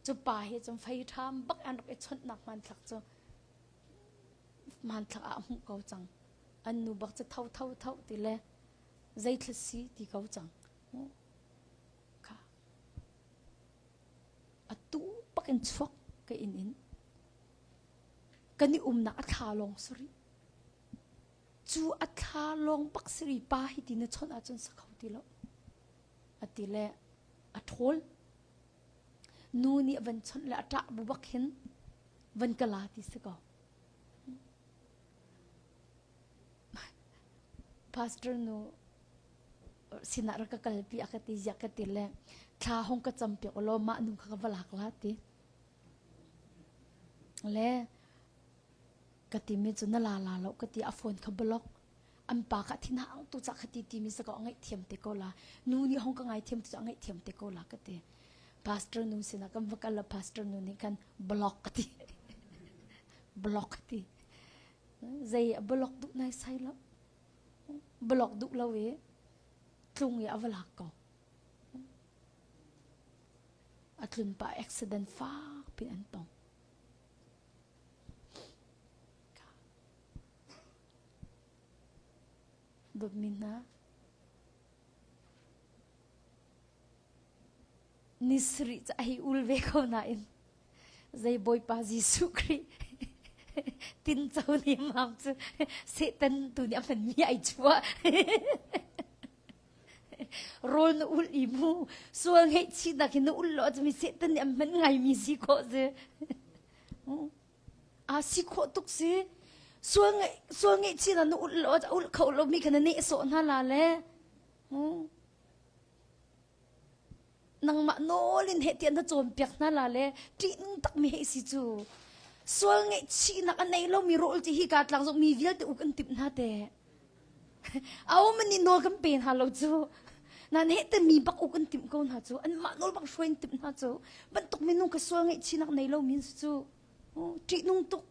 cu pa he cun fei ṭham bak an rak i chawnhnak hmanthlak cu hmanthlak ah a hmuh ko cang. An nu bak cu tho tho tho ti le zeithla si ti ko cang. Kha a tu bak in chuak ka inn in kan i umnak a thla lawng sari cu a thla lawng bak sari pa hi ti na chawnh ahcun sa kho ti lo a ti le a ṭhawl nu nih a van chawnh le a ṭah bu bak hin van ka la ti si ko pastor nu sinah rak ka kalpi a ka ti ziah ka ti le thla hong ka cam piak law mah nu kha ka va lak la ti. Le ka timi cu na la la lo ka ti a phone kha block an pa kha thin hang tu ca kha ti timi sa ko a ngaihthiam te ko la nu nih hong ka ngaithiam tu ca ngaihthiam te ko la ka ti pastor nu sinah kan va kal la pastor nu nih khan block ka ti block ka ti zei a block duh nai sai lo block duh lo i tlung i a va lak ko a tlun pa accident fak pin an tong Dawtmi hna, ni sarih cu a hei ul ve ko nain zei Bawipa Jesuh Khrih tinco nemmam cu Satan tu nih a hmanmi ai chuah. Rawl na ul i mu sual ngeihchihnak hi na ul lo ahcun mi Satan nih a hman ngaimi si khawh si. A si khawh tuk si. Sual ngeih sual ngeihchihnak na ulh lo ulh kho lo mi kha na nehsawh hna la le. Nangmah nawl in heh tiah na cawnpiak hna la le ṭihnung tak mi hei si cu. Sual ngeihchihnak a nei lomi rawl ci hi ka tlang zong mi vialte uk an timh hna te. Aum nih nawl kan pe hna lo cu. Nan heh te mi bak uk an timh ko hna cu. Anmah nawl bak hruai an timh hna cu. Bantuk minung ka sual ngeihchihnak nei lomi an si cu. Ṭihnung tuk.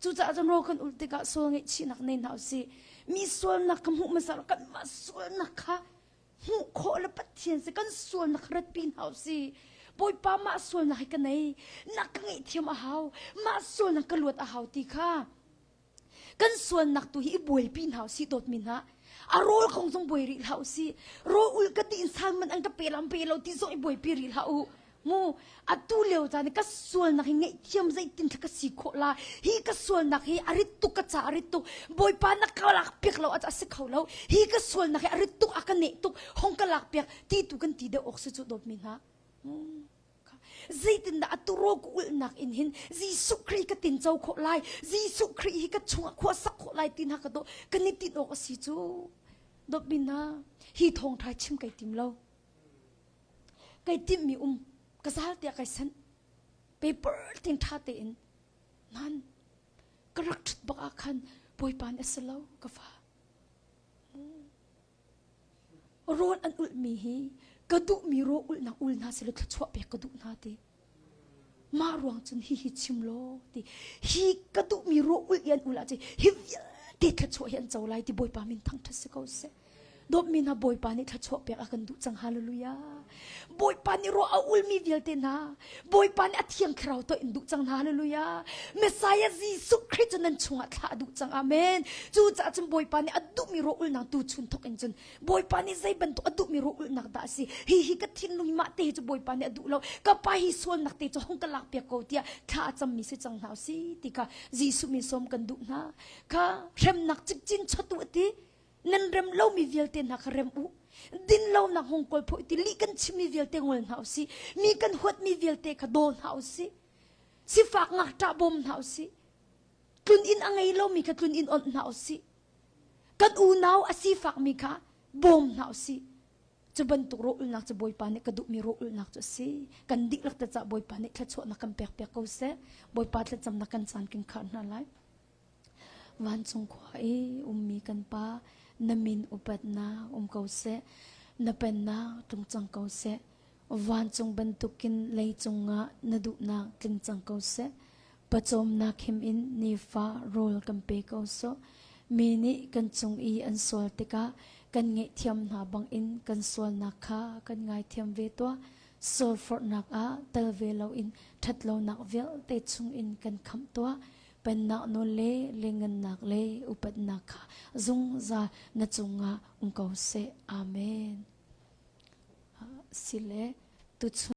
Cucaah cun rawl kan ulh tikah sual ngeihchihnak nei hna usih. Mi sualnak ka hmuh hmasa lo kanmah sualnak kha hmuh khawh le Pathian si kan sualnak kha ratpi hna usih. Bawipa mah sualnak hi ka nei, na ka ngaihthiam a hau, mah sualnak ka luat a hau ti kha kan sualnak tu hi i buaipi hna usih dawtmi hna. A rawl kong zong buai rih hlah usih. Rawl ul ka ti in salman an ka pe lam pe lo ti zong i buaipi rih hlah u. Mu atu lio caan ka sualnak hi ngaihthiam zeitin ka si khawh la hi ka sualnak hi a rit tuk ka ca a rit tuk bawipa na ka lak piak lo a si kho lo hi ka sualnak hi a rit tuk a ka neh tuk hong ka lak piak ti tu kan ti deuh awk si cu dawtmi hna zeitindah atu ro ka ulhnak in hin Jesuh Khrih ka tinco khawh lai Jesuh Khrih hi ka chungah khua sak khawh lai ti hna ka dawh kan i tin awk a si cu dawtmi hna hi thawngṭha chim kai tim lo Kai timhmi um ka zal tiah kai sanh. Paper tin ṭha tein nan ka rak ṭhut bak ah khan Bawipa nih a si lo ka fa. Rawl an ulhmi hi ka duhmi rawl ulhnak ul hna selaw thluachuah pek ka duh hna ti. Mah ruang cun hi hi chim law ti. Hi ka duhmi rawl ulh i an ul ahcun hi vialte thluachuah hi an co lai ti Bawipa min thangṭhat si ko seh. Dawtmi hna Bawipa nih thluachuah pek a kan duh cang. Hallelujah. Bawipa nih ruah a ulmi vialte hna Bawipa nih a thiang thlarau to in duh cang hna. Hallelujah. Messiah Jesuh Khrih cu nan chungah thlah a duh cang. Amen. Cucaah cun Bawipa nih a duhmi ruah ulnak tu chun thok in cun Bawipa nih zei bantuk a duhmi ruah ulnak dah a si. Hi hi ka thinlung mah te hi cu Bawipa nih a duh lo. Ka pa hi sualnak te cu hong ka lak piak ko tiah thla a cammi si cang hna si ti kha Jesuh min sawm kan duh hna. Kha hremnak cikcin chatu a ti. Nan rem lomi vialte hna kha rem u. Din lonak hung kawl phaw ti lih kan chimmi vialte ngol hna usih. Mi kan huatmi vialte kha daw hna usih. Sifak ngakṭah bawm hna usih. Tlun inn a ngei lomi kha tlun inn onh hna usih. Kan unau a sifakmi kha bawm hna usih. Cu bantuk rawlulnak cu Bawipa nih ka duhmi rawlulnak cu a si. Kan dihlak te cah Bawipa nih thluachuahnak kan pek piak ko seh. Bawipa thlacamnak kan caan kan khar hna lai. Vancung khua i ummi kan Pa, na min upatnak um ko seh, na pennak tlung cang ko seh. Vancung bantukin leicung ah na duhnak tling cang ko seh. Pawcawmnak him in nifa rawl kan pe ko sawh. Mi nih kan cung i an sual tikah kan ngaihthiam hna bangin kan sualnak kha kan ngaithiam ve tuah. Sualforhnak ah tel ve loin ṭhatlonak vialte chungin kan khamh tuah. Pennak nawl le lianngannak le upatnak kha zungzal na cungah um ko seh. Amen. Sile tuchun.